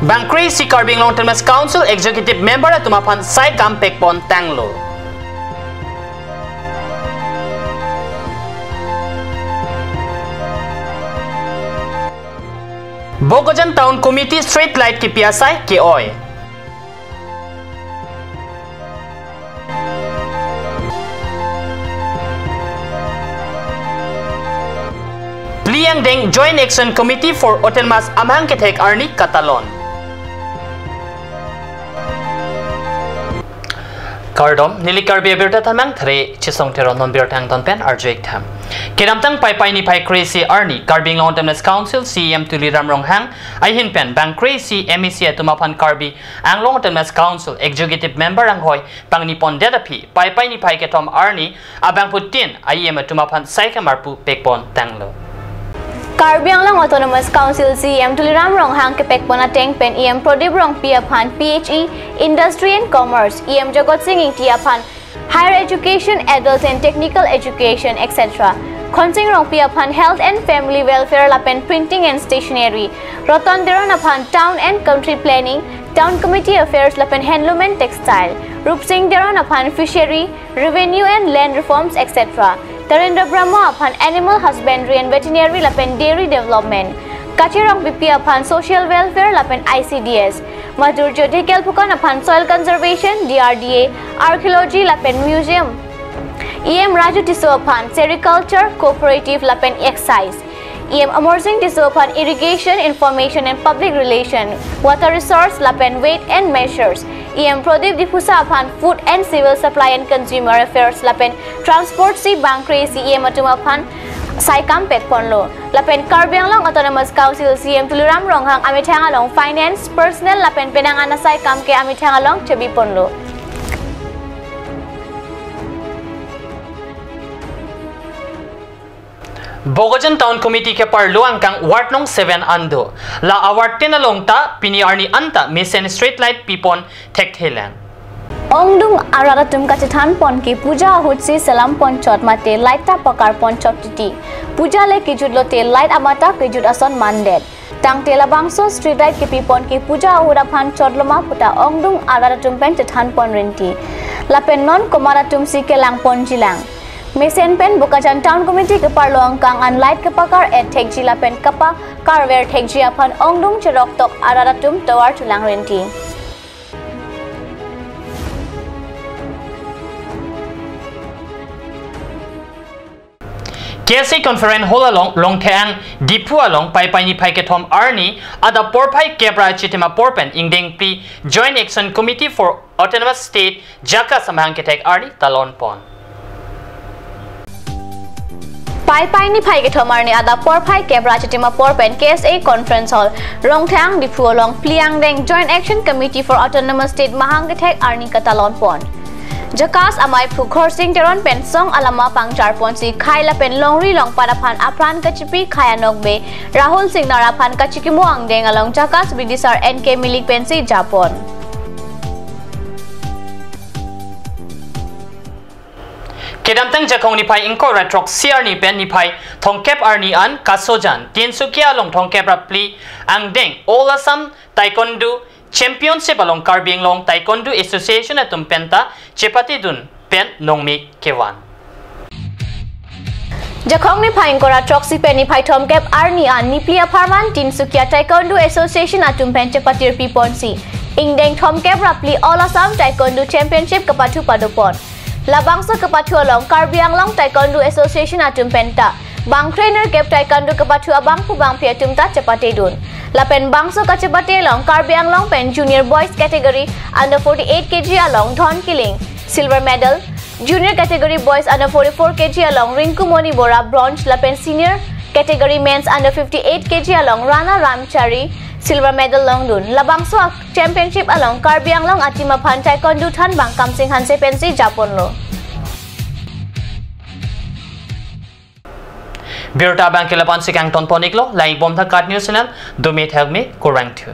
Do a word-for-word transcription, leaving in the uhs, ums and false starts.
Bang kre-isi Karbi Anglong Autonomous Council Executive Member atum aphan saikam pekpon tanglo. Bokajan Town Committee street light kepi asai ke-oi. Phli angdeng Joint Action Committee for Autonomous amahang kethek arni katalon. Kardom, neli Karbi Abirta Thanmang thre Chisong Teron, non birta angton pen arju-ik tham. Kedamtang Paipai niphai kre-isi arni Karbi Anglong Autonomous Council CEM Tuliram Ronghang ahin pen bang kre-isi MAC atum aphan Karbi Anglong Autonomous Council Executive Member anghoi pangnipondet aphi Paipai niphai kethom arni abangphutin a-EM atum aphan saikam arpu pekpon tanglo. Karbi Anglong Autonomous Council CEM Tuliram Ronghang kepekpon ateng pen EM Prodip Rongpi aphan PHE, Industry and Commerce, EM Jagat Sing Engti aphan Higher Education, Adult and Technical Education, et cetera. Khonsing Rongpi aphan Health and Family Welfare lapen Printing and Stationery, Roton Teron aphan Town and Country Planning, Town Committee Affairs lapen Handloom and Textile, Rupsing Teron aphan Fishery, Revenue and Land Reforms, et cetera. Tarendra Brahma aphan Animal Husbandry and Veterinary lapen Dairy Development, Kache Rongpipi aphan Social Welfare lapen ICDS, Madhurjyoti Kelphukan aphan Soil Conservation, DRDA, Archaeology lapen Museum, EM Raju Tisso aphan Sericulture, Cooperative lapen Excise, EM Amarsing Tisso aphan Irrigation, Information and Public Relation, Water Resource lapen Weight and Measures, EM Prodip Diphusa aphan Food and Civil Supply and Consumer Affairs lapen Transport si bang kre-isi EM atum aphan saikam pekponlo. Lapen Karbi Anglong Autonomous Council CEM Tuliram Ronghang amethang along Finance, Personnel lapen penang an asaikam ke amethang along chebiponlo. Bokajan Town Committee keparlo angkang Ward nong seven an do. La a-ward tin along ta pini arni anta mesen street light pipon thekthelang. Ongdung arat atum kachethanpon ke puja ahut si selampon chot mate light ta pakarpon chot titi. Puja le kejut lote light amata kejut ason mandet. Tangte labangso street light kepipon ke puja ahut aphan chot loma puta ongdung arat atum pen chethanpon rinti. Lapen non komat atum si kelangponjilang. Mesen pen Bokajan Town Committee keparlo angkang an light kepakar-et thekji lapen kapakarver thekji aphan ongdung cheroktok arat atum tovar chulang rinti. KSA Conference Hall along Longtheang Diphu along Paipai niphai kethom arni adap porphai kep ra achitim apor pen ingdeng phli Joint Action Committee for Autonomous State JACAS amahang kethek arni talonpon. Paipai niphai kethom arni adap porphai kep ra achitim apor pen KSA Conference Hall Longtheang Diphu along phli angdeng Joint Action Committee for Autonomous State mahang kethek arni katalonpon. JACAS amaiphu Khorsing Teron pen song alama pangcharponsi khei lapen longri longpat aphan apran kachipi khei anokbe Rahul Singnar aphan kachikimo angdeng along JACAS bidisar N K Milik pensi japon. Kedamtang Jakhong niphai ingkoi ra throksi arni pen niphai thomkep arni an Kasojan, Tinsukia along thomkep ra phli angdeng All Assam Taekwondo Championship along Karbi Anglong Taekwondo Association atum penta chepatedun pen nongmik kevan. Jakhong niphai ingkoi ra throksi pen niphai thomkep arni an niphli apharman Tinsukia Taekwondo Association atum pen chepatirpiponsi ingdeng thomkep ra phli All Assam Taekwondo Championship kepathu padopon. Labangso kepathu along Karbi Anglong Taekwondo Association atum penta bang kre nerkep taekwondo kepathu abangphu bangphi atum ta chepatedun. Lapen bangso kachepate along Karbi Anglong pen Junior Boys category under forty-eight K G along Dhon Killing, silver medal, Junior category Boys under forty-four K G along Rinku Moni Bora, bronze, lapen Senior category Men's under fifty-eight K G along Rana Ramchari, silver medal longdun. Labangso a-championship along Karbi Anglong a-team aphan taekwondo thanbang Kamsing Hanse pensi japonlo. Birta abang ke lapu-an si kangtonpon-iklo, langdunbom tha KAT News Channel, dome thakme, kurvangthu.